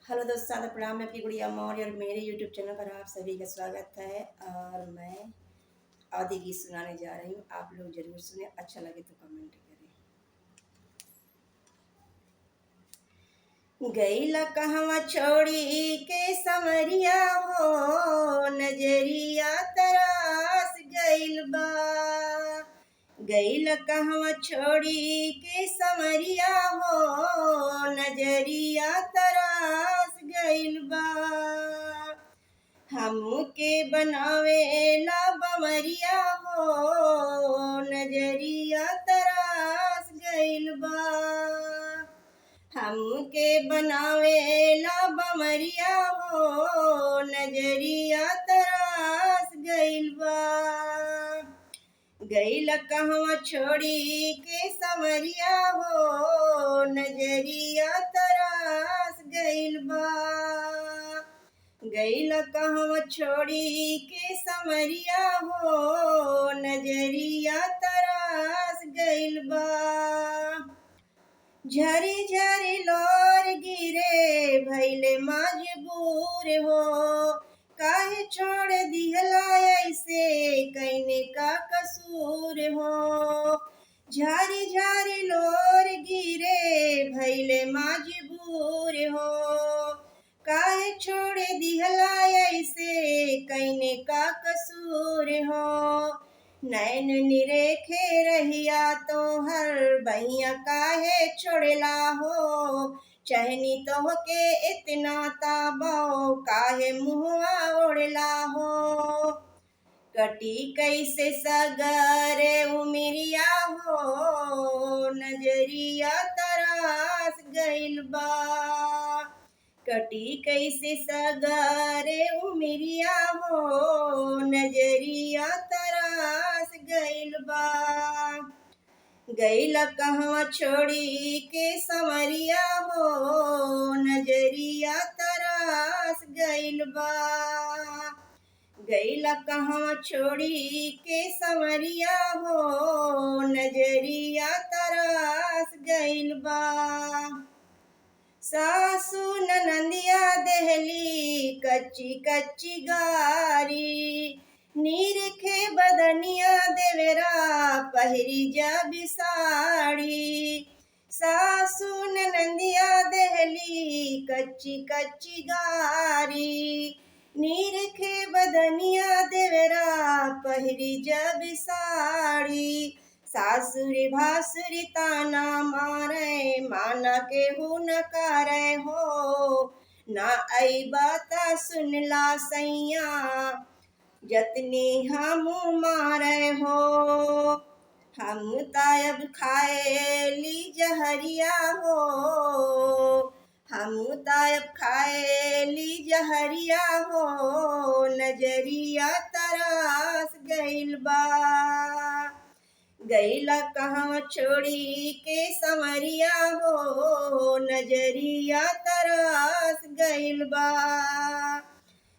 Hello दोस्तों, सादर प्रणाम। मैं आपकी गुड़िया मौर्य और मेरे यूट्यूब चैनल पर आप सभी का स्वागत है। और मैं आदि गीत सुनाने जा रही हूँ, आप लोग ज़रूर सुने, अच्छा लगे तो कमेंट करें। गईला कहवा छोड़ी के समरिया हो, नजरिया तरास गईल बा। गईल कहवा छोड़ी के समरिया हो, नजरिया तरास गईल बा। हमके बनावेला बमरिया हो, नजरिया तरास गईल बा। हमके बनावेला बमरिया हो, नजरिया तरास गईल बा। गईल कहवा छोड़ी के समरिया हो, नजरिया तरास गईल बा। गईल कहवा छोड़ी के समरिया हो, नजरिया तरास गईल बा। झरी झरी लोर गिरे भैले मजबूर हो, काहे छोड़ दिहला ऐसे कैने का कसूर हो। झारी झारी लोर गिरे भैले मजबूर हो, काहे छोड़ दिहला ऐसे कैने का कसूर हो। नैन निरेखे रहिया तोहर बहिया काहे छोड़ला हो, चहनी तोहके इतना ताबो काहे मुहवा ओढ़ला हो। कटी कैसे सगरे उमिरिया हो, नजरिया तरास गईल बा। कटी कैसे सगरे उमिरिया हो, नजरिया तरास गईल बा। गईल कहवा छोड़ी के समरिया हो, नजरिया तरास गईल बा। गईल कहवा छोड़ी के समरिया हो, नजरिया तरास गईल बा। सासू ननंदिया देहली कच्ची कच्ची गारी, नीरखे बदनिया देवरा पहिरी जब साड़ी। सासू ननंदिया देहली कच्ची कच्ची गारी, नीरखे बदनिया देवरा पहिरी जब साड़ी। सासुरी भासुरी ताना मारे, माना के हु न करे हो, ना अइबा त सुनला सैया जतनी हम मारे हो। हम तायब खाए ली जहरिया हो, हम तायब खाए ली जहरिया हो, नजरिया तरास गईल बा। गईला कहवा छोड़ी के समरिया हो, नजरिया तरास गईल बा।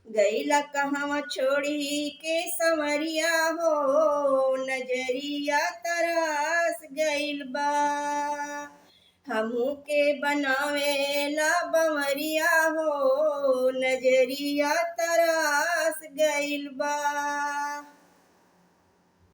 गईला कहवा छोड़ी के समरिया हो, नजरिया तरास गईल बा। हमके बनावेला बमरिया हो, नजरिया तरास गईल बा।